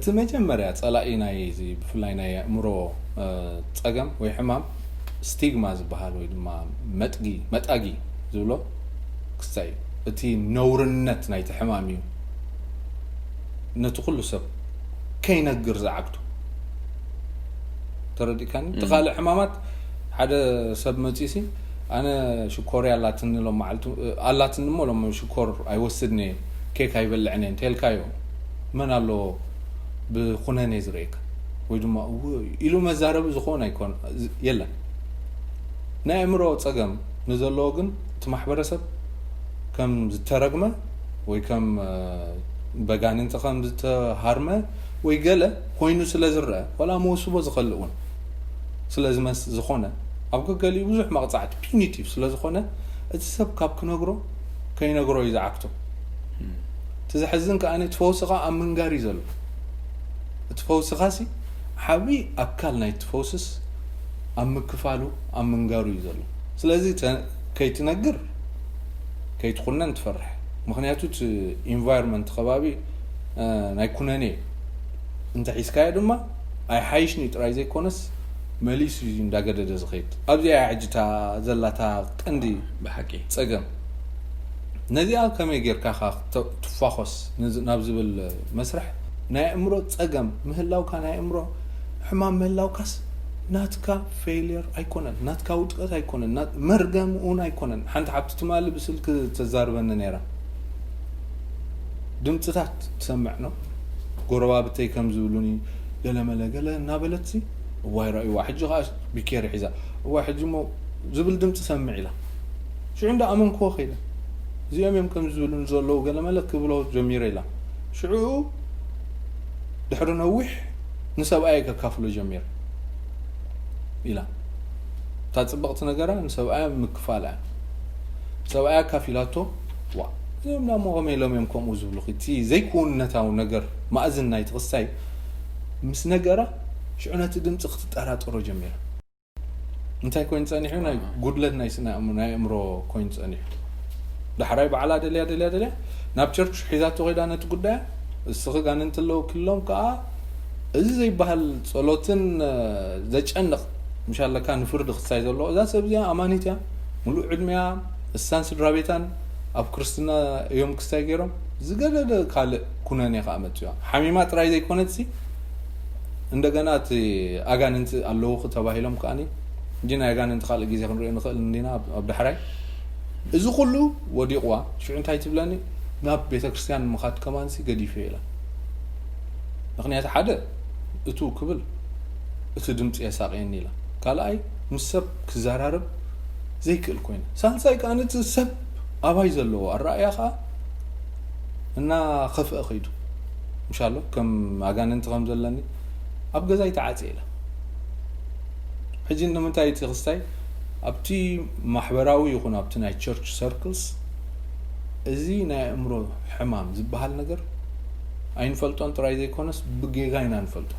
እቲ መጀመርያ ጸላኢ ናይ እዚ ብፍላይ ናይ ኣእምሮ ጸገም ወይ ሕማም ስቲግማ ዝበሃል ወይ ድማ መጥጊ መጣጊ ዝብሎ ክስታይ እዩ። እቲ ነውርነት ናይቲ ሕማም እዩ ነቲ ኩሉ ሰብ ከይነግር ዝዓግቶ። ተረዲእካኒ? እቲ ካልእ ሕማማት ሓደ ሰብ መጺሲ ኣነ ሽኮር ኣላትኒ ሎም መዓልቱ ኣላትኒ እሞ ሎም ሽኮር ኣይወስድን እየ፣ ኬክ ኣይበልዕን እየ እንተልካዮ መን ኣሎ ብኩነኔ ዝርእየካ? ወይ ድማ እው ኢሉ መዛረቢ ዝኾን ኣይኮን የለን። ናይ ኣእምሮ ጸገም ንዘለዎ ግን እቲ ማሕበረሰብ ከም ዝተረግመ ወይ ከም በጋንንቲ ከም ዝተሃርመ ወይ ገለ ኮይኑ ስለ ዝረአ ዋላ መወስቦ ዝኸልእ እውን ስለ ዝመስ ዝኾነ ኣብ ገገሊኡ ብዙሕ መቕጻዕቲ ፒኒቲቭ ስለ ዝኾነ እቲ ሰብ ካብ ክነግሮ ከይነግሮ እዩ ዝዓግቶ። እቲ ዘሕዝን ከኣ እቲ ፈውሲ ከኣ ኣብ ምንጋር እዩ ዘሎ። እቲ ፈውሲ ካሲ ዓብዪ ኣካል ናይቲ ፈውስስ ኣብ ምክፋሉ ኣብ ምንጋሩ እዩ ዘሎ። ስለዚ ከይትነግር ከይትኩነን ትፈርሕ። ምክንያቱ እቲ ኢንቫይሮንመንት ከባቢ ናይ ኩነኔ እንተ ሒዝካዮ ድማ ኣይሓይሽኒ ጥራይ ዘይኮነስ መሊሱ እዩ እንዳገደደ ዝኸይድ። ኣብዚኣ ሕጂ እታ ዘላታ ቀንዲ ብሓቂ ጸገም ነዚኣ ከመይ ጌርካ ትፋኾስ ናብ ዝብል መስርሕ ናይ ኣእምሮ ጸገም ምህላውካ ናይ ኣእምሮ ሕማም ምህላውካስ ናትካ ፌልየር ኣይኮነን፣ ናትካ ውድቀት ኣይኮነን፣ መርገም እውን ኣይኮነን። ሓንቲ ሓብቲ ትማሊ ብስልኪ ተዛርበኒ ነይራ። ድምፅታት ትሰምዕ ነው። ጎረባብተይ ከም ዝብሉኒ ገለመለ ገለ እናበለት እዋይ ረእይዋ ሕጂ ከዓ ቢኬር ሒዛ እዋይ ሕጂ ሞ ዝብል ድምፂ ሰምዕ ኢላ። ሽዑ እንዳ ኣመንክዎ ከይደ እዚኦም እዮም ከም ዝብሉኒ ዘለዉ ገለመለ ክብሎ ጀሚረ ኢላ። ሽዑ ድሕሪ ነዊሕ ንሰብኣየ ከካፍሎ ጀሚረ ኢላ። እታ ፅብቕቲ ነገራ ንሰብኣያ ምክፋል እያ። ሰብኣያ ካፊላቶ ዋ እዚኦም ዳሞ ከመይ ኢሎም እዮም ከምኡ ዝብሉ እቲ ዘይክውንነታዊ ነገር ማእዝን ናይቲ ክስታይ ምስ ነገራ ሽዑ ነቲ ድምፂ ክትጠራጠሮ ጀሚራ። እንታይ ኮይኑ ጸኒሑ ናይ ጉድለት ናይ ስነ ኣእምሮ ኮይኑ ጸኒሑ ዳሕራይ በዓላ ደልያ ደልያ ደልያ ናብ ቸርች ሒዛቶ ከይዳ ነቲ ጉዳያ እስኺ ጋንንቲ ኣለዎ ክሎም ከዓ እዚ ዘይበሃል ጸሎትን ዘጨንቕ ምሻለካ ንፍርዲ ክሳይ ዘለዎ እዛ ሰብ እዚኣ ኣማኒት እያ። ሙሉእ ዕድሜያ እሳን ስድራ ቤታን ኣብ ክርስትና እዮም ክሳይ ገይሮም ዝገደደ ካልእ ኩነኔ ከዓ መፅዋ ሓሚማ ጥራይ ዘይኮነትሲ እንደገና እቲ ኣጋንንቲ ኣለውኺ ተባሂሎም ከዓኒ እንጂ ናይ ኣጋንንቲ ካልእ ግዜ ክንሪኦ ንኽእል እንዲና ኣብ ዳሕራይ እዚ ኩሉ ወዲቕዋ ሽዑ እንታይ ትብለኒ ናብ ቤተ ክርስቲያን ምኻድ ከማንሲ ገዲፈ ኢላ። ምክንያቱ ሓደ እቱ ክብል እቲ ድምፂ የሳቕየኒ ኢላ። ካልኣይ ምስ ሰብ ክዘራረብ ዘይክእል ኮይነ። ሳልሳይ ከዓ ነቲ ሰብ ኣባይ ዘለዎ ኣረኣያ ከዓ እና ከፍአ ከይዱ ምሻሎ ከም ኣጋንንቲ ከም ዘለኒ ኣብ ገዛይ ተዓፅየ ኢላ። ሕጂ ንምንታይ እቲ ክስታይ ኣብቲ ማሕበራዊ ይኹን ኣብቲ ናይ ቸርች ሰርክልስ እዚ ናይ ኣእምሮ ሕማም ዝበሃል ነገር ኣይንፈልጦን ጥራይ ዘይኮነስ ብጌጋ ኢና ንፈልጦ።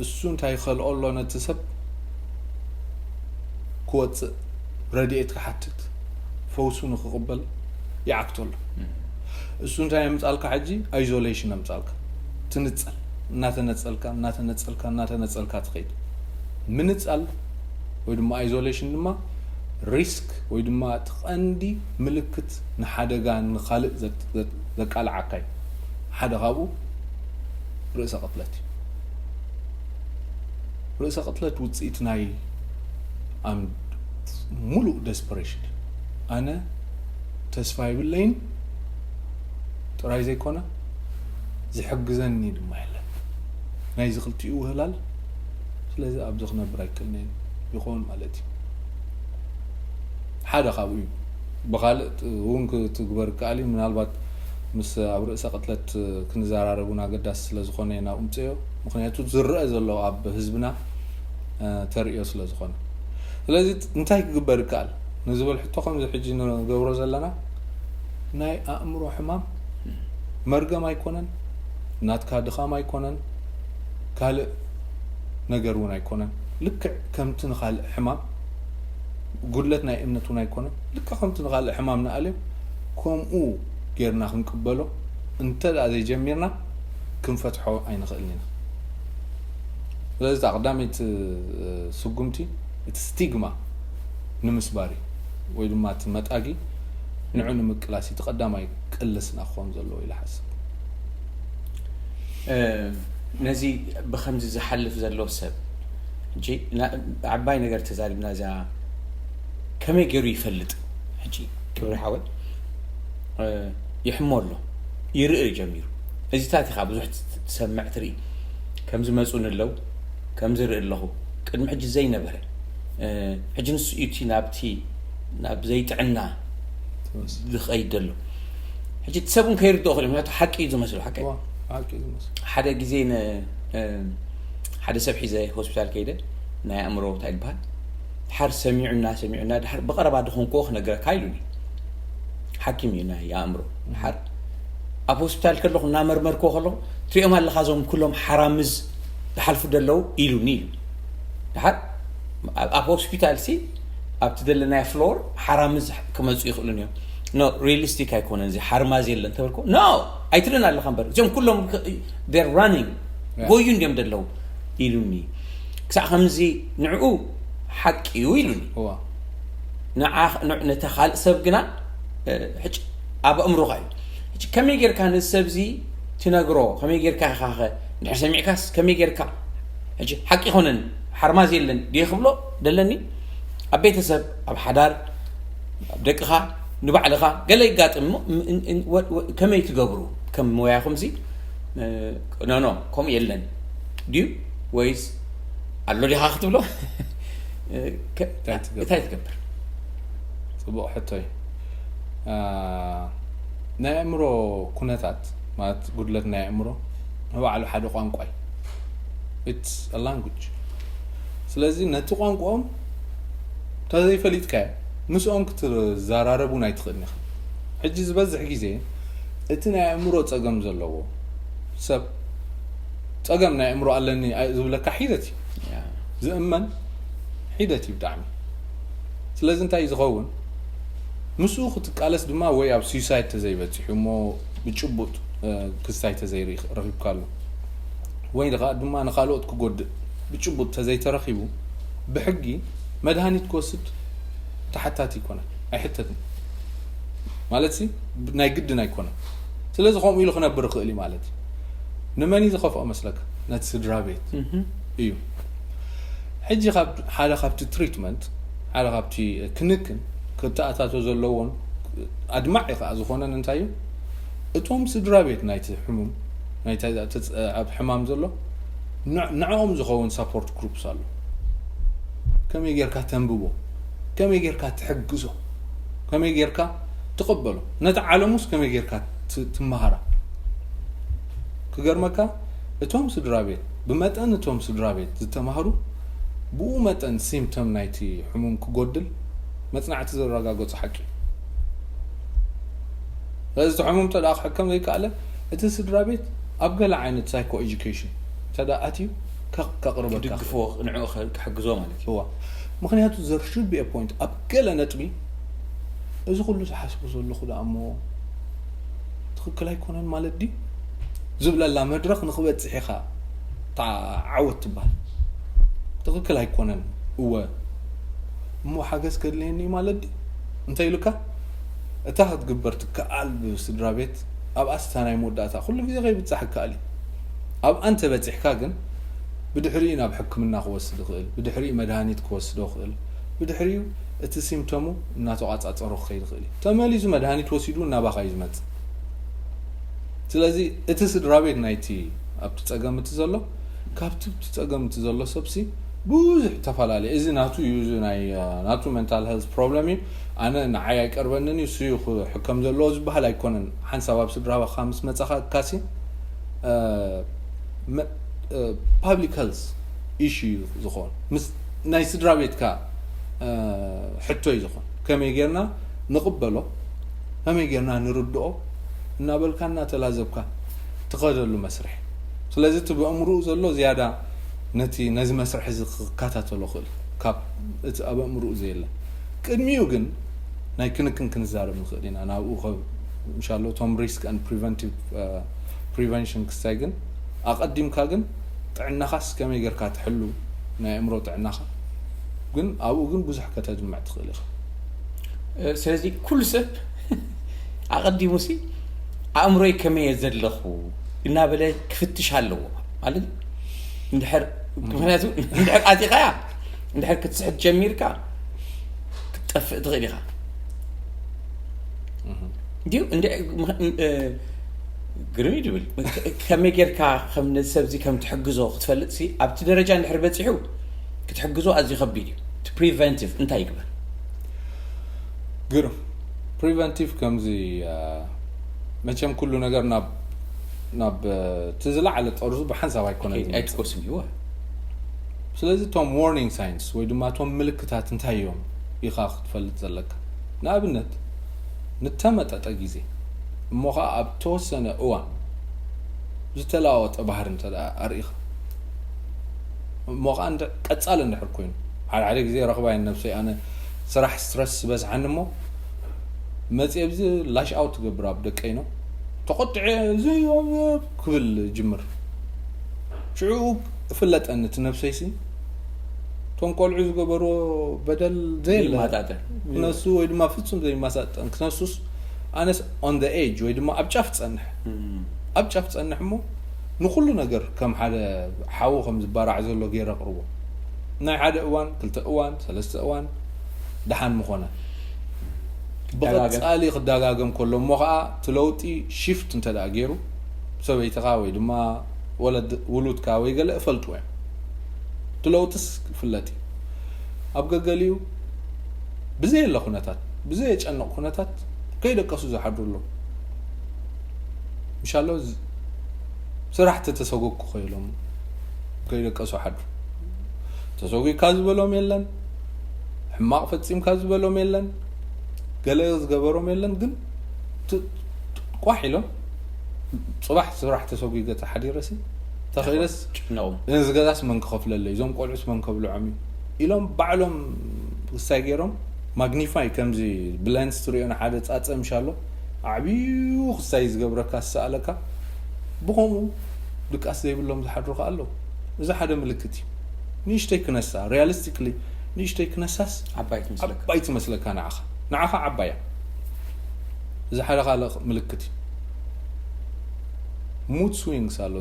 እሱ እንታይ ይኸልኦ ኣሎ ነቲ ሰብ ክወፅእ ረድኤት ክሓትት ፈውሱ ንክቕበል ይዓግቶ ኣሎ። እሱ እንታይ የምፃልካ ሕጂ? ኣይዞሌሽን የምፃልካ። ትንፀል እናተነፀልካ እናተነፀልካ እናተነፀልካ ትኸይድ። ምንፃል ወይ ድማ ኣይዞሌሽን ድማ ሪስክ ወይ ድማ እቲ ቀንዲ ምልክት ንሓደጋ ንኻልእ ዘቃልዓካ እዩ። ሓደ ካብኡ ርእሰ ቅትለት እዩ። ርእሰ ቅትለት ውፅኢት ናይ ኣም ሙሉእ ደስፐሬሽን። ኣነ ተስፋ ይብለይን ጥራይ ዘይኮነ ዝሕግዘኒ ድማ የለን። ናይዚ ክልቲኡ ውህላል ስለዚ ኣብዚ ክነብር ኣይክእልን ይኸውን ማለት እዩ። ሓደ ካብኡ እዩ። ብኻልእ እውን ክትግበር ይከኣል እዩ። ምናልባት ምስ ኣብ ርእሰ ቅትለት ክንዘራረብ እውን ኣገዳሲ ስለ ዝኾነ ኢና እምፅዮ። ምክንያቱ ዝረአ ዘሎ ኣብ ህዝብና ተርእዮ ስለ ዝኾነ። ስለዚ እንታይ ክግበር ይከኣል ንዝብል ሕቶ ከምዚ ሕጂ ንገብሮ ዘለና ናይ ኣእምሮ ሕማም መርገም ኣይኮነን፣ ናትካ ድኻም ኣይኮነን፣ ካልእ ነገር እውን ኣይኮነን። ልክዕ ከምቲ ንኻልእ ሕማም ጉድለት ናይ እምነት እውን ኣይኮነን። ልክዕ ከምቲ ንኻልእ ሕማም ንኣልዮ ከምኡ ጌርና ክንቅበሎ እንተ ደኣ ዘይጀሚርና ክንፈትሖ ኣይንኽእልን ኢና። ስለዚ እታ ቀዳመይቲ ስጉምቲ እቲ ስቲግማ ንምስባር እዩ፣ ወይ ድማ እቲ መጣጊ ንዑ ንምቅላስ እቲ ቀዳማይ ቅልስና ክኾን ዘለዎ ኢለ ሓስብ። ነዚ ብከምዚ ዝሓልፍ ዘሎ ሰብ ዓባይ ነገር ተዛሪብና። እዛ ከመይ ገይሩ ይፈልጥ? ሕጂ ክብሪ ሓወይ ይሕሞ ኣሎ፣ ይርኢ ጀሚሩ። እዚታት ኢኻ ብዙሕ ትሰምዕ ትርኢ። ከምዚ መፁ ንለው ከምዚ ርኢ ኣለኹ፣ ቅድሚ ሕጂ ዘይነበረ። ሕጂ ንሱ እቲ ናብቲ ናብ ዘይጥዕና ዝኸይድ ዘሎ። ሕጂ እቲ ሰብ እውን ከይርድኦ ክእል፣ ምክንያቱ ሓቂ እዩ ዝመስሉ። ሓቂ ሓደ ግዜ ሓደ ሰብ ሒዘ ሆስፒታል ከይደ፣ ናይ ኣእምሮ እንታይ ይበሃል፣ ድሓር ሰሚዑና ሰሚዑና ድሓር ብቐረባ ድኾንክዎ ክነግረካ ኢሉኒ። ሓኪም እዩ ናይ ኣእምሮ። ድሓር ኣብ ሆስፒታል ከለኹ እናመርመርክዎ ከለኹ፣ ትሪኦም ኣለኻ እዞም ኩሎም ሓራምዝ ዝሓልፉ ደለዉ ኢሉኒ ኢሉ። ድሓር ኣብ ሆስፒታል ሲ ኣብቲ ዘለናዮ ፍሎር ሓራምዝ ክመፁ ይኽእሉን እዮም። ኖ፣ ሪሊስቲክ ኣይኮነን፣ እዚ ሓርማዝ የለን ተበልኩ። ኖ፣ ኣይትልን ኣለኻ እምበር፣ እዚኦም ኩሎም ራኒንግ ጎዩ እንዲዮም ደለዉ ኢሉኒ። ክሳዕ ከምዚ ንዕኡ ሓቂ እዩ ኢሉኒ። ነቲ ካልእ ሰብ ግና ሕጂ ኣብ ኣእምሮኻ እዩ። ሕጂ ከመይ ጌርካ ነዚ ሰብዚ ትነግሮ? ከመይ ጌርካ ኢኻ ኸ እንድሕር ሰሚዕካስ ከመይ ጌርካ? ሕጂ ሓቂ ይኾነን ሓርማዝ የለን ድየ ክብሎ ደለኒ? ኣብ ቤተሰብ፣ ኣብ ሓዳር፣ ኣብ ደቅኻ፣ ንባዕልኻ ገለ ይጋጥም እሞ፣ ከመይ ትገብሩ? ከም ሞያኹም ዚ ኖ ኖ ከምኡ የለን ድዩ ወይስ ኣሎ ዲኻ ክትብሎ? እንታይ ትገብር? ጽቡቕ ሕቶ እዩ። ናይ ኣእምሮ ኩነታት ማለት ጉድለት ናይ ኣእምሮ ንባዕሉ ሓደ ቋንቋ እዩ። It's a language። ስለዚ ነቲ ቋንቋኦም እንተዘይፈሊጥካዮ ምስኦም ክትዘራረብ እውን ኣይትኽእልን ኢኻ። ሕጂ ዝበዝሕ ግዜ እቲ ናይ ኣእምሮ ጸገም ዘለዎ ሰብ ጸገም ናይ ኣእምሮ ኣለኒ ዝብለካ ሒደት እዩ ዝእመን፣ ሒደት እዩ ብጣዕሚ። ስለዚ እንታይ እዩ ዝኸውን? ምስኡ ክትቃለስ ድማ ወይ ኣብ ሱሳይድ ተዘይበፂሑ እሞ ብጭቡጥ ክስታይ ተዘይረኺብካሉ ወይ ከዓ ድማ ንካልኦት ክጎድእ ብጭቡጥ ተዘይተረኺቡ ብሕጊ መድሃኒት ክወስድ ተሓታቲ ይኮነን፣ ኣይሕተትን ማለት ሲ ናይ ግድን ኣይኮነን። ስለዚ ከምኡ ኢሉ ክነብር ይኽእል እዩ ማለት እዩ። ንመን እዩ ዝኸፍኦ መስለካ? ነቲ ስድራ ቤት እዩ። ሕጂ ሓደ ካብቲ ትሪትመንት ሓደ ካብቲ ክንክን ክተኣታቶ ዘለዎን ኣድማዒ ከዓ ዝኾነን እንታይ እዩ? እቶም ስድራ ቤት ናይቲ ሕሙም ናይቲ ኣብ ሕማም ዘሎ ንዕኦም ዝኸውን ሳፖርት ግሩፕስ ኣሎ። ከመይ ጌርካ ተንብቦ፣ ከመይ ጌርካ ትሕግዞ፣ ከመይ ጌርካ ትቕበሎ፣ ነቲ ዓለሙስ ከመይ ጌርካ ትመሃራ። ክገርመካ እቶም ስድራ ቤት ብመጠን እቶም ስድራ ቤት ዝተማህሩ ብኡ መጠን ሲምፕቶም ናይቲ ሕሙም ክጎድል መፅናዕቲ ዘረጋገፁ ሓቂ። ስለዚ እቲ ሕሙም እንተ ክሕከም ዘይከኣለ እቲ ስድራ ቤት ኣብ ገለ ዓይነት ሳይኮ ኤጁኬሽን እንተ ኣትዩ ከቕርበካ ክድግፎ ንዕኡ ክሕግዞ ማለት እዩ። ምክንያቱ there should be a point ኣብ ገለ ነጥቢ እዚ ኩሉ ዝሓስቦ ዘለኹ ደኣ እሞ ትኽክል ኣይኮነን ማለት ድዩ ዝብለላ መድረኽ ንክበፅሕ ኢኻ እታ ዓወት ትበሃል። ትኽክል ኣይኮነን እወ እሞ ሓገዝ ከድልየኒ ማለት ድዩ እንተ ኢሉካ እታ ክትግበር ትከኣል ብስድራ ቤት ኣብኣስ እታ ናይ መወዳእታ ኩሉ ግዜ ከይብፃሕ ይከኣል እዩ። ኣብኣ እንተበፂሕካ ግን ብድሕሪኡ ናብ ሕክምና ክወስድ ይኽእል፣ ብድሕሪኡ መድሃኒት ክወስዶ ይኽእል፣ ብድሕሪኡ እቲ ሲምፕተሙ እናተቋፃፀሮ ክኸይድ ይኽእል እዩ። ተመሊሱ መድሃኒት ወሲዱ እናባኻ እዩ ዝመፅእ። ስለዚ እቲ ስድራ ቤት ናይቲ ኣብቲ ፀገም እቲ ዘሎ ካብቲ ኣብቲ ፀገም እቲ ዘሎ ሰብሲ ብዙሕ ተፈላለየ። እዚ ናቱ እዩ፣ እዚ ናይ ናቱ ሜንታል ሄልት ፕሮብለም እዩ። ኣነ ንዓይ ኣይቀርበንን እዩ፣ እሱ እዩ ክሕከም ዘለዎ ዝበሃል ኣይኮነን። ሓንሳብ ኣብ ስድራኻ ምስ መፃኻ ካሲ ፓብሊክ ሄልት ኢሹ እዩ ዝኾን፣ ምስ ናይ ስድራ ቤትካ ሕቶ እዩ ዝኾን። ከመይ ጌርና ንቕበሎ፣ ከመይ ጌርና ንርድኦ እናበልካ እናተላዘብካ ትኸደሉ መስርሕ። ስለዚ እቲ ብእምርኡ ዘሎ ዝያዳ ነቲ ነዚ መስርሕ እዚ ክከታተሎ ክእል ካብ እቲ ኣብ ኣእምርኡ ዘየለ። ቅድሚኡ ግን ናይ ክንክን ክንዛረብ ንኽእል ኢና። ናብኡ ከብ እንሻሎ እቶም ሪስክ ን ፕሪቨንቲቭ ፕሪቨንሽን ክስታይ ግን ኣቐዲምካ ግን ጥዕናኻስ ከመይ ጌርካ ትሕሉ፣ ናይ ኣእምሮ ጥዕናኻ ግን ኣብኡ ግን ብዙሕ ከተድምዕ ትኽእል ኢኻ። ስለዚ ኩሉ ሰብ ኣቐዲሙ ሲ ኣእምሮይ ከመይ እየ ዘለኹ እናበለ ክፍትሽ ኣለዎ ማለት እዩ። እንድሕር ምክንያቱ እንድሕር ኣቲኻያ እንድሕር ክትስሕት ጀሚርካ ክትጠፍእ ትኽእል ኢኻ። ድዩ እንዲ ግርም እዩ ድብል ከመይ ጌርካ ከም ነዚ ሰብዚ ከም ትሕግዞ ክትፈልጥ ሲ ኣብቲ ደረጃ እንድሕር በፂሑ ክትሕግዞ ኣዝዩ ከቢድ እዩ። ፕሪቨንቲቭ እንታይ ይግበር? ግርም ፕሪቨንቲቭ ከምዚ መቸም ኩሉ ነገር ናብ ናብ እቲ ዝለዓለ ጠርዙ ብሓንሳብ ኣይኮነ ኣይትኮስም ይዋ ስለዚ እቶም ዋርኒንግ ሳይንስ ወይ ድማ እቶም ምልክታት እንታይ እዮም ኢኻ ክትፈልጥ ዘለካ። ንኣብነት ንተመጠጠ ግዜ እሞ ከዓ ኣብ ተወሰነ እዋን ዝተለዋወጠ ባህሪ እንተ ኣርኢኻ እሞ ከዓ ቀፃል እንድሕር ኮይኑ ሓደ ሓደ ግዜ ረኽባየን ነብሰይ ኣነ ስራሕ ስትረስ ዝበዝሓኒ እሞ መፅየ ብዚ ላሽ ኣውት ትገብር ኣብ ደቀይ ነው ተቆጥዐ እዚ ክብል ጅምር ሽዑ እፍለጠኒ እቲ ነብሰይሲ እቶም ቆልዑ ዝገበርዎ በደል ዘየለ ክነሱ ወይ ድማ ፍፁም ዘይመሳጠን ክነሱስ ኣነስ on the edge ወይ ድማ ኣብ ጫፍ ፀንሕ ኣብ ጫፍ ፀንሕ እሞ ንኩሉ ነገር ከም ሓደ ሓዊ ከም ዝባራዕ ዘሎ ገይረ ኣቕርቦ ናይ ሓደ እዋን ክልተ እዋን ሰለስተ እዋን ደሓን ምኾነ ብቐፃሊ ክዳጋገም ከሎ እሞ ከዓ እቲ ለውጢ ሽፍት እንተ ገይሩ ሰበይትኻ ወይ ድማ ወለድ ውሉድካ ወይ ገለ እፈልጥዎ እዮም እቲ ለውጥስ ክፍለጥ እዩ ኣብ ገገሊኡ ብዘየለ ኩነታት ብዘየጨንቕ ኩነታት ከይደቀሱ ዝሓድሩ ኣለዉ ምሻሎ ስራሕ ተተሰጎግኩ ከይሎም ከይደቀሱ ሓድሩ ተሰጒካ ዝበሎም የለን ሕማቕ ፈፂምካ ዝበሎም የለን ገለ ዝገበሮም የለን ግን ቋሕ ኢሎም ፅባሕ ስራሕ ተሰጒገ ተሓዲረሲ ተኸይለስ ጭነቑም እዚ ገዛስ መን ክኸፍለለይ እዞም ቆልዑስ መን ከብልዖም እዩ ኢሎም ባዕሎም ክሳይ ገይሮም ማግኒፋይ ከምዚ ብለንስ ትሪኦ ንሓደ ፃፀ ምሻሎ ዓብዩ ክሳይ ዝገብረካ ዝሰኣለካ ብኸምኡ ድቃስ ዘይብሎም ዝሓድሩ ከ ኣለዉ እዚ ሓደ ምልክት እዩ ንእሽተይ ክነሳ ሪያሊስቲክሊ ንእሽተይ ክነሳስ ዓባይ ትመስለካ ዓባይ ትመስለካ ንዓኻ ንዓኻ ዓባያ እዚ ሓደ ካልእ ምልክት እዩ ሙድ ስዊንግስ ኣሎ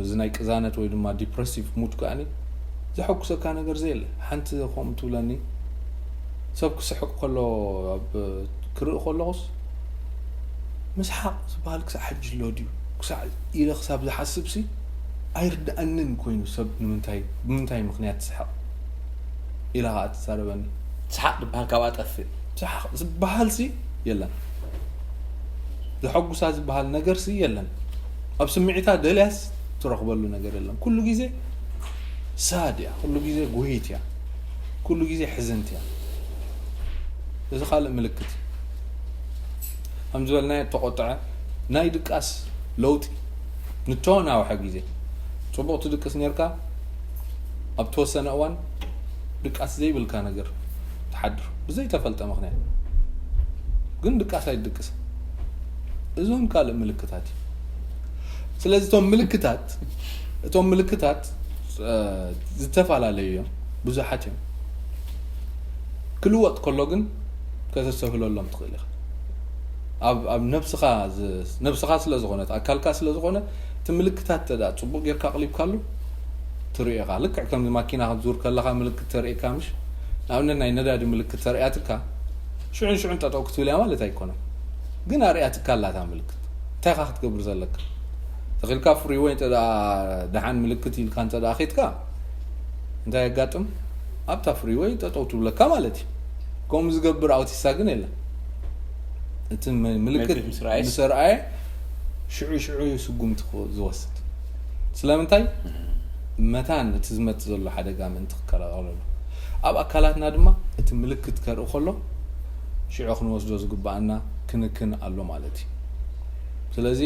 እዚ ናይ ቅዛነት ወይ ድማ ዲፕረሲቭ ሙድ ከኣኒ ዘሐጉሰካ ነገር ዘየለ ሓንቲ ከምኡ ትብለኒ ሰብ ክስሕቅ ከሎ ኣብ ክርኢ ከለኹስ ምስሓቅ ዝበሃል ክሳዕ ሕጂ ኣሎ ድዩ ክሳዕ ኢለ ክሳብ ዝሓስብ ሲ ኣይርድኣንን ኮይኑ ሰብ ንምንታይ ብምንታይ ምክንያት ትስሕቅ ኢላ ከዓ ትዛረበኒ ሰሓቕ ዝበሃል ካብኣ ጠፍእ ሰሓቅ ዝበሃል ሲ የለን ዘሐጉሳ ዝበሃል ነገር ሲ የለን ኣብ ስምዒታ ደልያስ ትረኽበሉ ነገር የለን ኩሉ ግዜ ሳድ እያ ኩሉ ግዜ ጉሂት እያ ኩሉ ግዜ ሕዝንቲ እያ እዚ ካልእ ምልክት እዩ ከም ዝበልናዮ ተቆጥዐ ናይ ድቃስ ለውጢ ንተናውሐ ግዜ ፅቡቅ ትድቅስ ነርካ ኣብ ተወሰነ እዋን ድቃስ ዘይብልካ ነገር ትሓድር ብዘይተፈልጠ ምክንያት ግን ድቃስ ኣይትድቅስ እዚ እውን ካልእ ምልክታት እዩ ስለዚ እቶም ምልክታት እቶም ምልክታት ዝተፈላለዩ እዮም ብዙሓት እዮም ክልወጥ ከሎ ግን ከተስተብህለሎም ትኽእል ኢኻ ኣብ ኣብ ነብስኻ ነብስኻ ስለ ዝኾነት ኣካልካ ስለ ዝኾነ እቲ ምልክታት ተዳ ፅቡቅ ጌርካ ኣቕሊብካሉ ትርእኻ ልክዕ ከምዚ ማኪና ክትዙር ከለኻ ምልክት ተርእካ ምሽ ንኣብነት ናይ ነዳዲ ምልክት ተርእያትካ ሽዑን ሽዑን ጠጠው ክትብል እያ ማለት ኣይኮነን ግን ኣርእያትካ ኣላታ ምልክት እንታይ ኻ ክትገብር ዘለካ ተኺልካ ፍሪወይ እንተ ደሓን ምልክት ኢልካ እንተ ኸድካ እንታይ የጋጥም ኣብታ ፍሪወይ ጠጠው ትብለካ ማለት እዩ ከምኡ ዝገብር ኣውቲስታ ግን የለን እቲ ምልክት ምስ ረኣየ ሽዑ ሽዑ ስጉምቲ ዝወስድ ስለምንታይ መታን እቲ ዝመፅእ ዘሎ ሓደጋ ምእንቲ ክከላኸለሉ ኣብ ኣካላትና ድማ እቲ ምልክት ከርኢ ከሎ ሽዑ ክንወስዶ ዝግባኣና ክንክን ኣሎ ማለት እዩ ስለዚ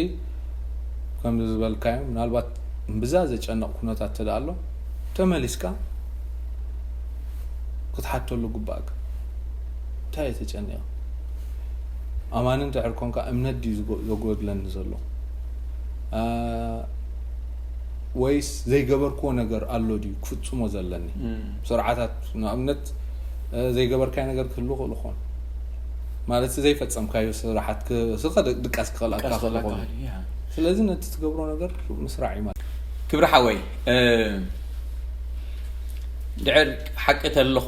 ከም ዝበልካዮ ምናልባት ብዛ ዘጨነቕ ኩነታት ተዳ ኣሎ ተመሊስካ ክትሓተሉ ግባእካ እንታይ እየ ተጨኒቐ ኣማኒ እንድሕር ኮንካ እምነት ድዩ ዘጎድለኒ ዘሎ ወይስ ዘይገበርክዎ ነገር ኣሎ ድዩ ክፍጽሞ ዘለኒ? ስርዓታት ንኣብነት ዘይገበርካዮ ነገር ክህሉ ክእሉ ኾን ማለት ዘይፈጸምካዮ ስራሓት ክስኸ ድቃስ ክኸልኣካ ክእሉ ኾን። ስለዚ ነቲ ትገብሮ ነገር ምስራዕ እዩ ማለት። ክብሪ ሓወይ፣ ድዕር ሓቂ ተለኹ፣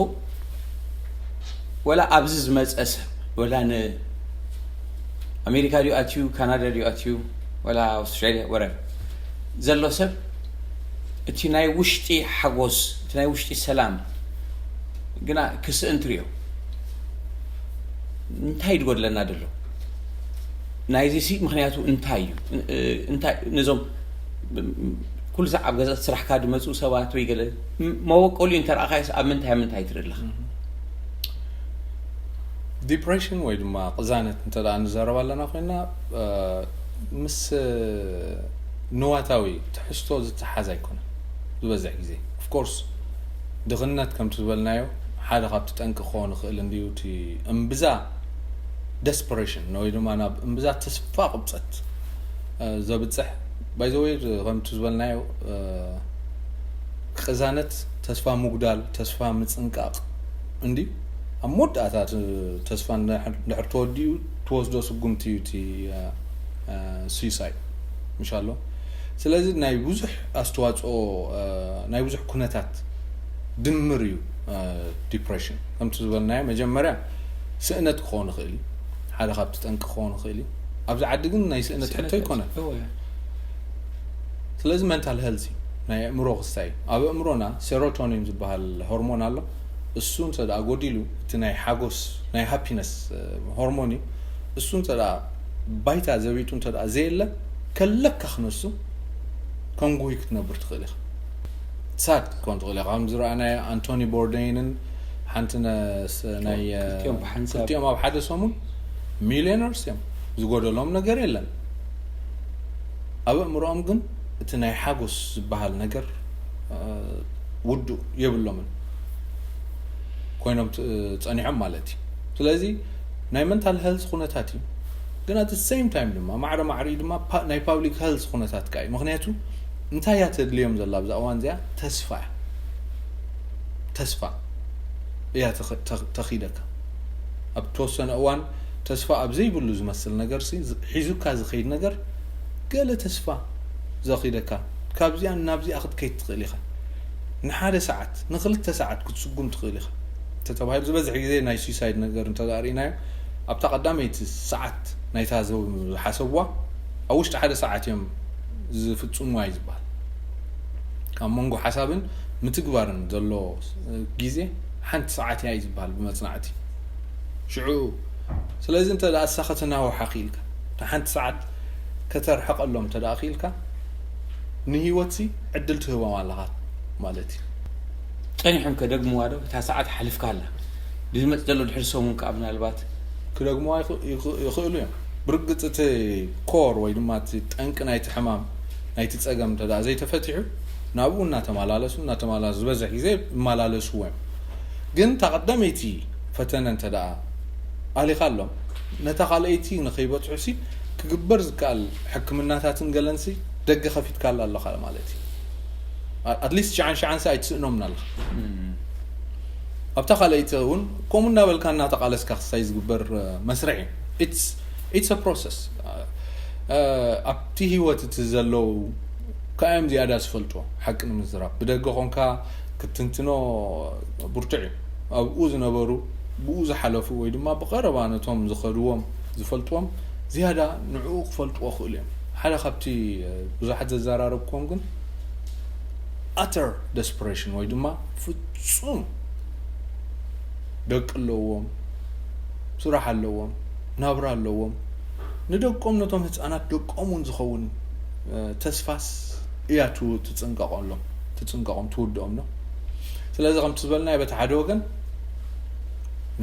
ወላ ኣብዚ ዝመፀ ሰብ፣ ወላ ንኣሜሪካ ድዩ ኣትዩ፣ ካናዳ ድዩ ኣትዩ፣ ወላ ኣውስትራሊያ፣ ወረ ዘሎ ሰብ፣ እቲ ናይ ውሽጢ ሓጎስ፣ እቲ ናይ ውሽጢ ሰላም ግና ክስእን ትሪኦ። እንታይ ድጎድለና ደሎ? ናይዚ ሲ ምክንያቱ እንታይ እዩ? እንታይ ነዞም ኩሉ ሰዓብ ገዛ ስራሕካ ድመፁ ሰባት ወይ ገለ መወቀሉ እንተረኣኻይስ ኣብ ምንታይ ኣብ ምንታይ ትርኢ ኣለኻ? ዲፕሬሽን ወይ ድማ ቅዛነት እንተ ንዘረብ ኣለና ኮይና ምስ ንዋታዊ ትሕዝቶ ዝተሓዝ ኣይኮነ። ዝበዝሕ ግዜ ኦፍኮርስ ድኽነት ከምቲ ዝበልናዮ ሓደ ካብቲ ጠንቂ ክኸውን ይኽእል እንድዩ። እቲ እምብዛ ደስፐሬሽን ወይ ድማ ናብ እምብዛ ተስፋ ቅብፀት ዘብፅሕ ባይዘወይ ከምቲ ዝበልናዮ ቅዛነት፣ ተስፋ ምጉዳል፣ ተስፋ ምፅንቃቕ እንዲ ኣብ መወዳእታ ተስፋ እንድሕር ተወዲኡ ትወስዶ ስጉምቲ እዩ እቲ ሱሳይድ ምሻሎ። ስለዚ ናይ ብዙሕ ኣስተዋፅኦ ናይ ብዙሕ ኩነታት ድምር እዩ ዲፕሬሽን። ከምቲ ዝበልናዮ መጀመርያ ስእነት ክኸውን ይኽእል እዩ፣ ሓደ ካብቲ ጠንቂ ክኸውን ይኽእል እዩ። ኣብዚ ዓዲ ግን ናይ ስእነት ሕቶ ይኮነ። ስለዚ መንታል ሄልዚ ናይ ኣእምሮ ክስታይ እዩ። ኣብ ኣእምሮና ሴሮቶኒን ዝበሃል ሆርሞን ኣሎ። እሱ እንተ ደኣ ጎዲሉ እቲ ናይ ሓጎስ ናይ ሃፒነስ ሆርሞን እዩ። እሱ እንተ ደኣ ባይታ ዘቢጡ እንተ ደኣ ዘየለ ከለካ ክነሱ ከም ጉሁይ ክትነብር ትኽእል ኢኻ። ሳድ ክትኮን ትኽእል ኢኻ። ከም ዝረኣናዮ ኣንቶኒ ቦርደይንን ሓንቲ ናይ ክልቲኦም ኣብ ሓደ ሰሙን ሚሊዮነርስ እዮም። ዝጎደሎም ነገር የለን። ኣብ ኣእምሮኦም ግን እቲ ናይ ሓጎስ ዝበሃል ነገር ውዱእ የብሎምን ኮይኖም ጸኒሖም ማለት እዩ። ስለዚ ናይ መንታል ሄልዝ ኩነታት እዩ። ግን ኣት ሴም ታይም ድማ ማዕረ ማዕሪኡ ድማ ናይ ፓብሊክ ሄልዝ ኩነታት ካ እዩ። ምክንያቱ እንታይ እያ ተድልዮም ዘላ ኣብዛ እዋን እዚኣ? ተስፋ እያ። ተስፋ እያ ተኺደካ ኣብ ተወሰነ እዋን ተስፋ ኣብ ዘይብሉ ዝመስል ነገር ሒዙካ ዝኸይድ ነገር ገለ ተስፋ ዘኺደካ ካብዚኣ ናብዚኣ ክትከይድ ትኽእል ኢኻ። ንሓደ ሰዓት ንክልተ ሰዓት ክትስጉም ትኽእል ኢኻ ተተባሂሉ ዝበዝሕ ግዜ ናይ ሱሳይድ ነገር እንተ ርኢናዮ ኣብታ ቀዳመይቲ ሰዓት ናይታ ዝሓሰብዋ ኣብ ውሽጢ ሓደ ሰዓት እዮም ዝፍፅምዋ እዩ ዝበሃል። ካብ መንጎ ሓሳብን ምትግባርን ዘሎ ግዜ ሓንቲ ሰዓት እያ እዩ ዝበሃል ብመፅናዕቲ። ሽዑ ስለዚ እንተ ደኣ እሳ ከተናውሓ ክኢልካ እታ ሓንቲ ሰዓት ከተርሕቐሎም እንተ ደኣ ክኢልካ ንህይወትሲ ዕድል ትህቦም ኣለኻ ማለት እዩ። ጸኒሖም ከደግምዋ ዶ? እታ ሰዓት ሓሊፍካ ኣላ። ብዝመጽእ ዘሎ ድሕሪ ሰሙን ከኣ ምናልባት ክደግምዋ ይኽእሉ እዮም። ብርግጽ እቲ ኮር ወይ ድማ እቲ ጠንቂ ናይቲ ሕማም ናይቲ ጸገም እንተ ዘይተፈቲሑ ናብኡ እናተመላለሱ እናተመላለሱ ዝበዝሕ ግዜ ይመላለስዎ እዮም። ግን እታ ቀዳመይቲ ፈተነ እንተ ኣሊኻሎም ነታ ካልኣይቲ ንኸይበጽሑሲ ክግበር ዝከኣል ሕክምናታትን ገለንሲ ደገ ከፊትካላ ኣለኻ ማለት እዩ። ኣትሊስት ሽዓን ሽዓንሲ ኣይትስእኖምን ኣለኻ። ኣብታ ካልኣይቲ እውን ከምኡ እናበልካ እናተቓለስካ ክስታይ ዝግበር መስርሕ እዩ። ኢትስ ፕሮሰስ። ኣብቲ ህይወት እቲ ዘለዉ ከኣዮም ዝያዳ ዝፈልጥዎ ሓቂ ንምዝራብ ብደገ ኮንካ ክትትንትኖ ብርቱዕ እዩ። ኣብኡ ዝነበሩ ብኡ ዝሓለፉ ወይ ድማ ብቐረባ ነቶም ዝኸድዎም ዝፈልጥዎም ዝያዳ ንዕኡ ክፈልጥዎ ክእሉ እዮም። ሓደ ካብቲ ብዙሓት ዘዘራረብክዎም ግን ኣተር ደስፕሬሽን ወይ ድማ ፍጹም ደቂ ኣለዎም፣ ስራሕ ኣለዎም፣ ናብራ ኣለዎም፣ ንደቆም ነቶም ህፃናት ደቆም እውን ዝኸውን ተስፋስ እያ ትፅንቀቆሎም ትፅንቀቆም ትውድኦም ነው። ስለዚ ከምቲ ዝበልናዮ በቲ ሓደ ወገን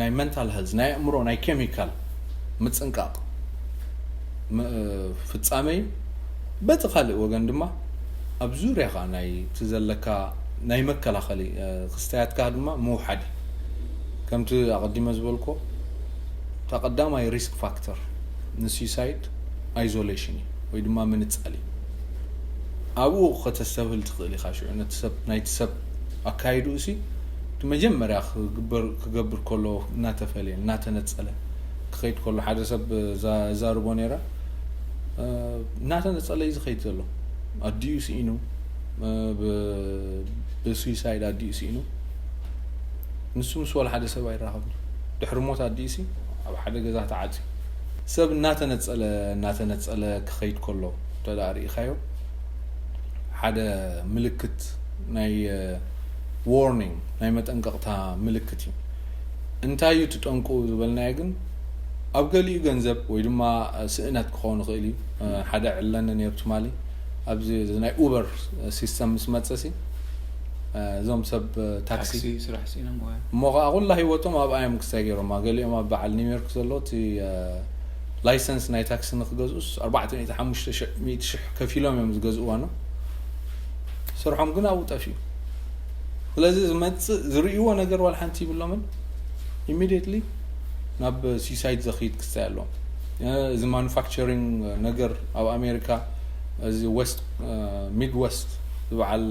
ናይ መንታል ሄልዝ ናይ ኣእምሮ ናይ ኬሚካል ምፅንቃቕ ፍፃመ እዩ። በቲ ካልእ ወገን ድማ ኣብ ዙርያኻ ናይ እቲ ዘለካ ናይ መከላኸሊ ክስተያትካ ድማ ምውሓድ ከምቲ ኣቐዲመ ዝበልኮ እታ ቀዳማይ ሪስክ ፋክተር ንሱሳይድ ኣይዞሌሽን እዩ ወይ ድማ ምንፃል እዩ። ኣብኡ ከተስተብህል ትኽእል ኢኻ። ሽዑ ነቲ ሰብ ናይቲ ሰብ ኣካይድኡ ሲ እቲ መጀመርያ ክግበር ክገብር ከሎ እናተፈለየ እናተነጸለ ክኸይድ ከሎ ሓደ ሰብ እዛርቦ ነይረ። እናተነጸለ እዩ ዝኸይድ ዘሎ። ኣዲኡ ስኢኑ፣ ብሱሳይድ ኣዲኡ ስኢኑ። ንሱ ምስ ወላ ሓደ ሰብ ኣይራኸብን። ድሕሪ ሞት ኣዲኡ ሲ ኣብ ሓደ ገዛ ተዓጽዩ። ሰብ እናተነጸለ እናተነጸለ ክኸይድ ከሎ እንተ ደኣ ርኢኻዮ፣ ሓደ ምልክት ናይ ዋርኒንግ፣ ናይ መጠንቀቕታ ምልክት እዩ። እንታይ እዩ ትጠንቁ ዝበልናዮ ግን፣ ኣብ ገሊኡ ገንዘብ ወይ ድማ ስእነት ክኸውን ይኽእል እዩ። ሓደ ዕለኒ ነይሩ ትማሊ ኣብዚ ናይ ኡበር ሲስተም ምስ መጸሲ፣ እዞም ሰብ ታክሲ ስራሕ ሲኖም እሞ ከዓ ኩላ ህይወቶም ኣብ ኣዮም ክስታይ ገይሮማ። ገሊኦም ኣብ በዓል ኒውዮርክ ዘሎ እቲ ላይሰንስ ናይ ታክሲ ንክገዝኡስ ኣርባዕተ ሚእቲ ሓሙሽተ ሽሕ ከፊሎም እዮም ዝገዝእዋ ነው። ስርሖም ግን ኣብኡ ጠፊኡ። ስለዚ ዝመፅእ ዝርእይዎ ነገር ዋላ ሓንቲ ይብሎምን። ኢሚዲየትሊ ናብ ሲሳይድ ዘኽይድ ክስታይ ኣለዎም። እዚ ማኑፋክቸሪንግ ነገር ኣብ ኣሜሪካ፣ እዚ ዌስት ሚድ ዌስት ዝበዓል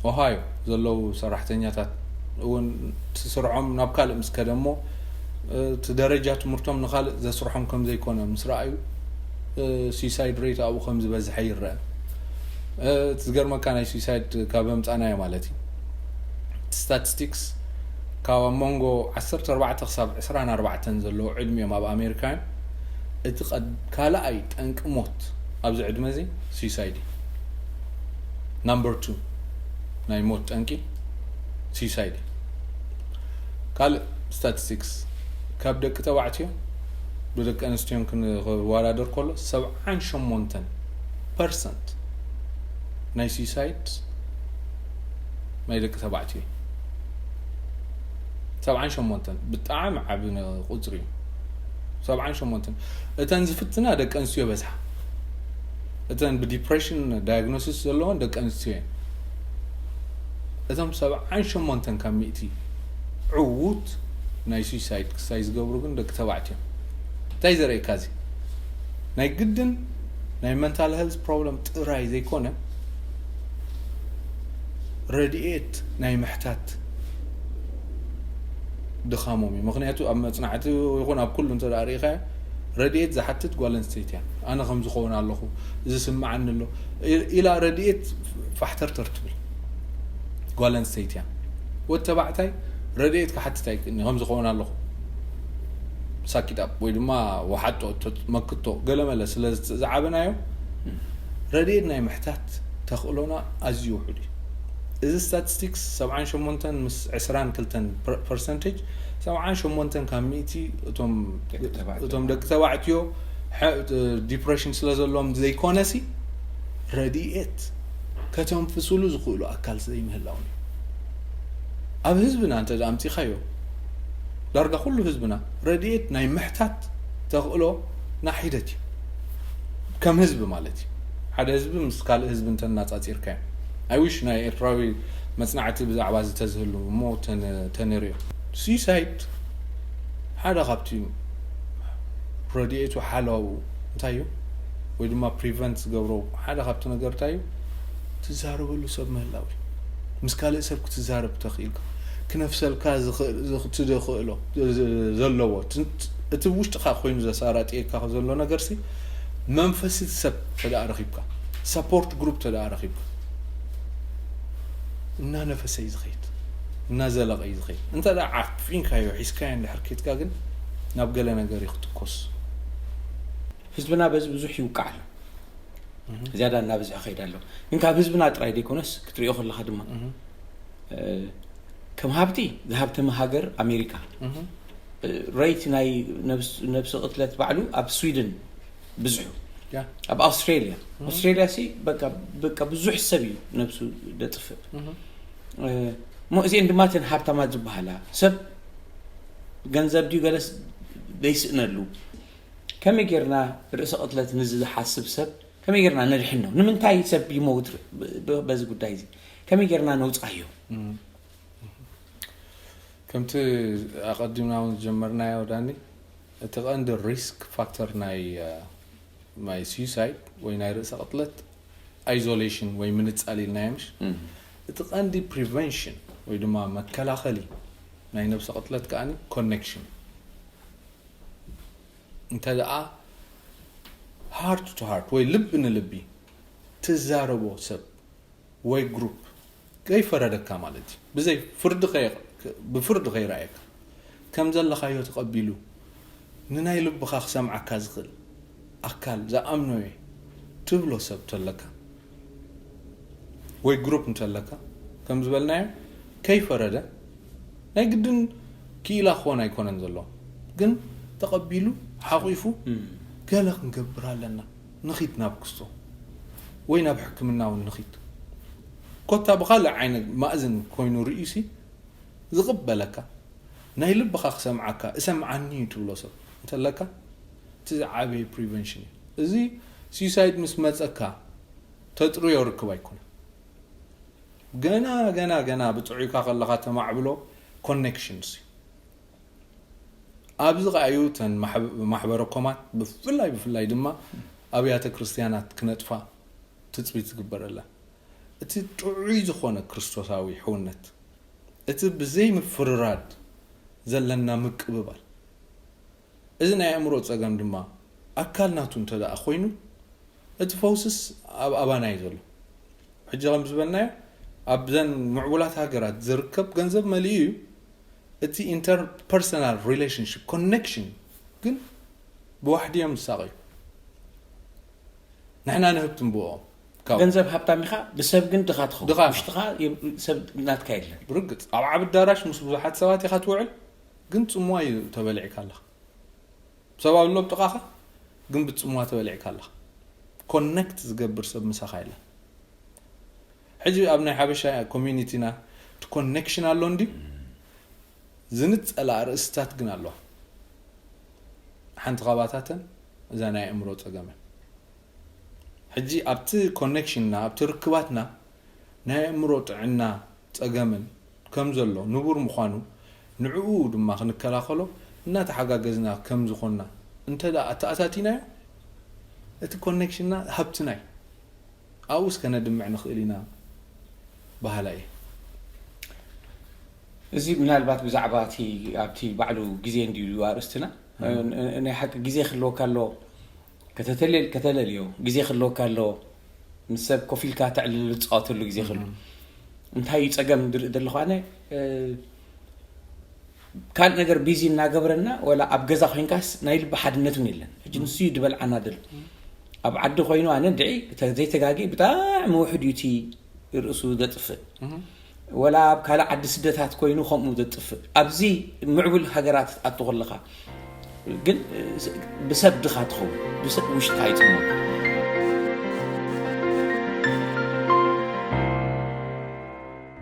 ኦሃዮ ዘለዉ ሰራሕተኛታት እውን ስርሖም ናብ ካልእ ምስ ከደ እሞ፣ እቲ ደረጃ ትምህርቶም ንኻልእ ዘስርሖም ከም ዘይኮነ ምስ ረኣዩ፣ ሲሳይድ ሬት ኣብኡ ከም ዝበዝሐ ይረአ። እቲ ዝገርመካ ናይ ሲሳይድ ካብ ኣምጻናዮ ማለት እዩ፣ ስታቲስቲክስ ካብ ኣብ መንጎ ዓሰርተ ኣርባዕተ ክሳብ ዕስራን ኣርባዕተን ዘለዉ ዕድሚኦም ኣብ ኣሜሪካውያን፣ እቲ ካልኣይ ጠንቂ ሞት ኣብዚ ዕድመ እዚ ሲሳይድ እዩ። ናምበር ቱ ናይ ሞት ጠንቂ ሲሳይድ እዩ። ካልእ ስታቲስቲክስ ካብ ደቂ ተባዕትዮ ብደቂ ኣንስትዮን ክንወዳደር ከሎ ሰብዓን ሸሞንተን ፐርሰንት ናይ ሲሳይድ ናይ ደቂ ተባዕትዮ እዩ። ሰብዓን ሸሞንተን ብጣዕሚ ዓቢ ቁፅሪ እዩ። ሰብዓን ሸሞንተን እተን ዝፍትና ደቂ ኣንስትዮ በዝሓ። እተን ብዲፕሬሽን ዳያግኖሲስ ዘለዎን ደቂ ኣንስትዮ እየን። እቶም ሰብዓን ሸሞንተን ካብ ሚእቲ ዕዉት ናይ ሱሳይድ ክሳይ ዝገብሩ ግን ደቂ ተባዕትዮ። እንታይ ዘርእየካ እዚ? ናይ ግድን ናይ መንታል ሄልዝ ፕሮብለም ጥራይ ዘይኮነ ረድኤት ናይ ምሕታት ድኻሞም እዩ። ምክንያቱ ኣብ መጽናዕቲ ይኹን ኣብ ኩሉ እንተ ደኣ ርኢኻዮ ረድኤት ዝሓትት ጓል ኣንስተይቲ እያ። ኣነ ከም ዝኸውን ኣለኹ፣ እዚ ስምዓኒ ኣሎ ኢላ ረድኤት ፋሕተርተር ትብል ጓል ኣንስተይቲ እያ። ወዲ ተባዕታይ ረድኤት ክሓትት ኣይክእልኒ ከም ዝኸውን ኣለኹ ሳኪጣብ ወይ ድማ ወሓጦ መክቶ ገለመለ ስለ ዝዓበናዮ ረድኤት ናይ ምሕታት ተኽእሎና ኣዝዩ ውሑድ እዩ። እዚ ስታቲስቲክስ ሰብዓን ሸሞንተን ምስ ዕስራን ክልተን ፐርሰንቴጅ ሰብዓን ሸሞንተን ካብ ሚእቲ እቶም ደቂ ተባዕትዮ ዲፕሬሽን ስለ ዘለዎም ዘይኮነሲ ረድኤት ከተንፍስሉ ዝኽእሉ ኣካል ዘይምህላውን እዩ። ኣብ ህዝብና እንተ ኣምፂኻዮ ዳርጋ ኩሉ ህዝብና ረድኤት ናይ ምሕታት ተኽእሎ ናሒደት እዩ። ከም ህዝቢ ማለት እዩ። ሓደ ህዝቢ ምስ ካልእ ህዝቢ እንተናፃፂርካዮ ኣይውሽ ናይ ኤርትራዊ መፅናዕቲ ብዛዕባ ዝተዝህሉ እሞ ተነሪኦ ሱሳይድ ሓደ ካብቲ ረድኤቱ ሓላው እንታይ እዩ ወይ ድማ ፕሪቨንት ዝገብሮ ሓደ ካብቲ ነገር እንታይ እዩ? ትዛረበሉ ሰብ ምህላው እዩ። ምስ ካልእ ሰብ ክትዛረብ ተኽኢልካ ክነፍሰልካ ትደኽእሎ ዘለዎ እቲ ውሽጥኻ ኮይኑ ዘሳራጥየካ ዘሎ ነገርሲ መንፈስ እቲ ሰብ ተደኣ ረኺብካ ሰፖርት ግሩፕ ተደኣ ረኺብካ እናነፈሰ እዩ ዝኸይድ እናዘለቐ እዩ ዝኸይድ። እንተ ደኣ ዓፊንካዮ ሒዝካዮ እንድሕር ኬድካ ግን ናብ ገለ ነገር እዩ ክትኮስ። ህዝብና በዚ ብዙሕ ይውቃዕ ኣሎ። ዝያዳ እናብዝሐ ከይድ ኣሎ። ግን ካብ ህዝብና ጥራይ ዘይኮነስ ክትሪኦ ከለኻ ድማ ከም ሃብቲ ዝሃብተመ ሃገር ኣሜሪካ ረይት ናይ ነብሲ ቅትለት ባዕሉ ኣብ ስዊድን ብዙሑ ኣብ ኣውስትሬልያ ኣውስትሬልያ ሲ በቃ ብዙሕ ሰብ እዩ ነብሱ ደጥፍእ እሞ እዚአን ድማ ተን ሃብታማት ዝበሃላ ሰብ ገንዘብ ድዩ ገለስ ዘይስእነሉ ከመይ ጌርና ርእሰ ቅትለት ንዚ ዝሓስብ ሰብ ከመይ ጌርና ነድሕኖ ንምንታይ ሰብ ይመውት በዚ ጉዳይ እዚ ከመይ ጌርና ነውፃዮ ከምቲ ኣቐዲምና እውን ዝጀመርናዮ ዳኒ እቲ ቀንዲ ሪስክ ፋክተር ናይ ናይ suicide ወይ ናይ ርእሰ ቅትለት isolation ወይ ምንጻል ኢልናዮ ምሽ? እቲ ቀንዲ prevention ወይ ድማ መከላኸሊ ናይ ነብሰ ቅትለት ከኣ connection። እንተ ደኣ heart to heart ወይ ልቢ ንልቢ ትዛረቦ ሰብ ወይ group ከይፈረደካ ማለት እዩ። ብዘይ ፍርዲ ከይ- ብፍርዲ ከይረኣየካ ከም ዘለኻዮ ተቐቢሉ ንናይ ልብኻ ክሰምዓካ ዝኽእል ኣካል ዝኣምኖ እየ ትብሎ ሰብ እንተለካ ወይ group እንተለካ ከም ዝበልናዮ ከይፈረደ ናይ ግድን ክኢላ ክኾን ኣይኮነን ዘሎ ግን ተቐቢሉ ሓቒፉ ገለ ክንገብር ኣለና ንኺድ ናብ ክስቶ ወይ ናብ ሕክምና እውን ንኺድ ኮታ ብኻልእ ዓይነት ማእዝን ኮይኑ ርእዩሲ ዝቕበለካ ናይ ልብኻ ክሰምዓካ እሰምዓኒ እዩ ትብሎ ሰብ እንተለካ እቲ ዝዓበየ prevention እዩ። እዚ suicide ምስ መፀካ ተጥርዮ ርክብ ኣይኮነ ገና ገና ገና ብጥዑይካ ከለኻ ተማዕብሎ connections እዩ። ኣብዚ ከኣዩ ተን ማሕበረ ኮማት ብፍላይ ብፍላይ ድማ ኣብያተ ክርስትያናት ክነጥፋ ትፅቢት ዝግበረለን እቲ ጥዑይ ዝኾነ ክርስቶሳዊ ሕውነት እቲ ብዘይ ምፍርራድ ዘለና ምቅብባል እዚ ናይ ኣእምሮ ፀገም ድማ ኣካል ናቱ እንተ ደኣ ኮይኑ እቲ ፈውስስ ኣብ ኣባና እዩ ዘሎ። ሕጂ ከም ዝበልናዮ ኣብዘን ምዕቡላት ሃገራት ዝርከብ ገንዘብ መሊኡ እዩ። እቲ interpersonal relationship connection ግን ብዋሕዲ እዮም ዝሳቐዩ። ንሕና ንህብትም ብኦም ካብኡ። ገንዘብ ሃብታም ኢኻ፣ ብሰብ ግን ድኻ ትኸውን። ድኻ ኢኻ። ውሽጥኻ የብ- ሰብ ናትካ የለን። ብርግጽ ኣብ ዓቢ ኣዳራሽ ምስ ብዙሓት ሰባት ኢኻ ትውዕል፣ ግን ጽምዋ እዩ ተበሊዕካ ኣለኻ። ሰብ ኣሎ ኣብ ጥቓኻ፣ ግን ብጽምዋ ተበሊዕካ ኣለኻ። ኮነክት ዝገብር ሰብ ምሳኻ የለን። ሕጂ ኣብ ናይ ሓበሻ ኮሚኒቲና እቲ ኮኔክሽን ኣሎ እንዲ ዝንጸላ ኣርእስትታት ግን ኣለዋ። ሓንቲ ካብኣታተን እዛ ናይ ኣእምሮ ጸገም እያ። ሕጂ ኣብቲ ኮኔክሽንና ኣብቲ ርክባትና ናይ ኣእምሮ ጥዕና ጸገምን ከም ዘሎ ንቡር ምዃኑ ንዕኡ ድማ ክንከላኸሎ እናተሓጋገዝና ከም ዝኾንና እንተ ደኣ ኣተኣታቲናዮ እቲ ኮኔክሽንና ሃብትና እዩ። ኣብኡስ ከነድምዕ ንኽእል ኢና በሃላይ እየ። እዚ ምናልባት ብዛዕባ እቲ ኣብቲ ባዕሉ ግዜ እንድዩ ኣርእስትና ናይ ሓቂ ግዜ ክህልወካ ኣሎ ከተተልዮ ግዜ ክህልወካ ኣሎ ምስ ሰብ ኮፍ ኢልካ ተዕልል ዝፃወተሉ ግዜ ክህሉ እንታይ እዩ ፀገም ዝርኢ ዘለኹ ኣነ ካልእ ነገር ቢዚ እናገበረና ወላ ኣብ ገዛ ኮይንካስ ናይ ልቢ ሓድነት እውን የለን ሕጂ ንሱ እዩ ዝበልዓና ዘሎ ኣብ ዓዲ ኮይኑ ኣነ እንድዒ ዘይተጋጊ ብጣዕሚ ውሕድ እዩ እቲ ርእሱ ዘጥፍእ ወላ ኣብ ካልእ ዓዲ ስደታት ኮይኑ ከምኡ ዘጥፍእ ኣብዚ ምዕቡል ሃገራት ኣቱ ከለኻ ግን ብሰብ ድኻ ትኸውን ብሰብ ውሽጥካ ይፅሞ